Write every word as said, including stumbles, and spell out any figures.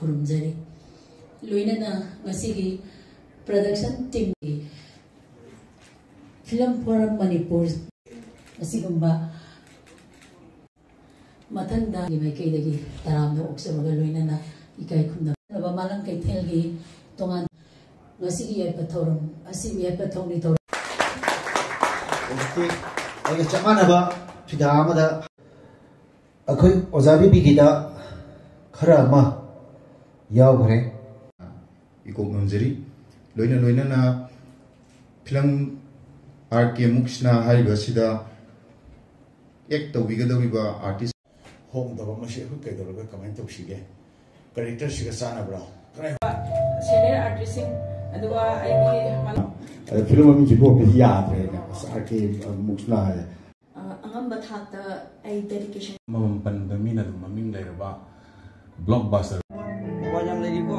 ꯈꯨꯔꯨꯝꯖꯔꯤ꯫ ꯂꯣꯏꯅꯅ ꯉꯁꯤꯒꯤ production teamꯒꯤ Film Forum Manipur ꯑꯁꯤꯒꯨꯝꯕ ꯃꯊꯪꯗ ꯃꯥꯏꯀꯩꯗꯒꯤ ꯇꯔꯥꯝꯅ ꯑꯣꯛꯆꯕꯒ ꯂꯣꯏꯅꯅ ꯏꯀꯥꯏ ꯈꯨꯝꯅꯕ ꯃꯥꯂꯪ ꯀꯩꯊꯦꯜꯒꯤ ꯇꯣꯉꯥꯟ ꯉꯁꯤꯒꯤ ꯌꯥꯏꯐ ꯊꯧꯔꯝ ꯑꯁꯤ ꯌꯥꯏꯐ ꯊꯧꯅꯤ ꯊꯧꯔꯝ꯫ ꯍꯧꯖꯤꯛꯇꯤ ꯑꯩꯒ ꯆꯞ ꯃꯥꯟꯅꯕ ꯐꯤꯗꯥ ꯑꯃꯗ ꯑꯩꯈꯣꯏ ꯑꯣꯖꯥ ꯕꯤꯕꯤꯒꯤꯗ ꯈꯔ ꯑꯃ ꯌꯥꯎꯈ꯭ꯔꯦ꯫ ꯏꯀꯣꯛ ꯅꯣꯟꯖꯔꯤ꯫ ꯂꯣꯏꯅ ꯂꯣꯏꯅꯅ ꯐꯤꯂꯝ ꯑꯥꯔ ꯀꯦ ꯃꯨꯛꯁꯅꯥ ꯍꯥꯏꯔꯤꯕ ꯑꯁꯤꯗ ꯑꯦꯛ ꯇꯧꯕꯤꯒꯗꯧꯔꯤꯕ ꯑꯥꯔꯇꯤꯁ ꯍꯣꯡꯗꯕ ꯃꯁꯤ ꯑꯩꯈꯣꯏ ꯀꯩꯗꯧꯔꯒ ꯀꯃꯥꯏꯅ ꯇꯧꯁꯤꯒꯦ? ꯀꯦꯔꯦꯛꯇꯔꯁꯤꯒ ꯆꯥꯟꯅꯕ꯭ꯔꯥ? ꯀꯗꯥꯏ ꯁꯦꯅꯤꯌꯔ ꯑꯥꯔꯇꯤꯁꯁꯤꯡ ꯑꯗꯨꯒ ꯑꯩꯒꯤ ꯃꯅꯥꯎ ꯑꯗ ꯐꯤꯂꯝ ꯃꯃꯤꯡꯁꯤꯕꯨ ꯑꯝꯇ ꯌꯥꯗ꯭ꯔꯦꯅꯦ꯫ ꯑꯁ, ꯑꯥꯔ ꯀꯦ ꯃꯨꯛꯁꯅꯥ ꯍꯥꯏꯔꯦ꯫ ꯑꯉꯝꯕ ꯊꯥꯛꯇ ꯑꯩ ꯗꯦꯗꯤꯀꯦꯁꯟ ꯃꯃꯝ ꯄꯟꯕꯗ ꯃꯤꯅ ꯑꯗꯨꯝ ꯃꯃꯤꯡ ꯂꯩꯔꯕ ꯕ꯭ꯂꯣꯛꯕꯥꯁꯇꯔ꯫ ꯋꯥ ꯌꯥꯝ ꯂꯩꯔꯤꯀꯣ꯫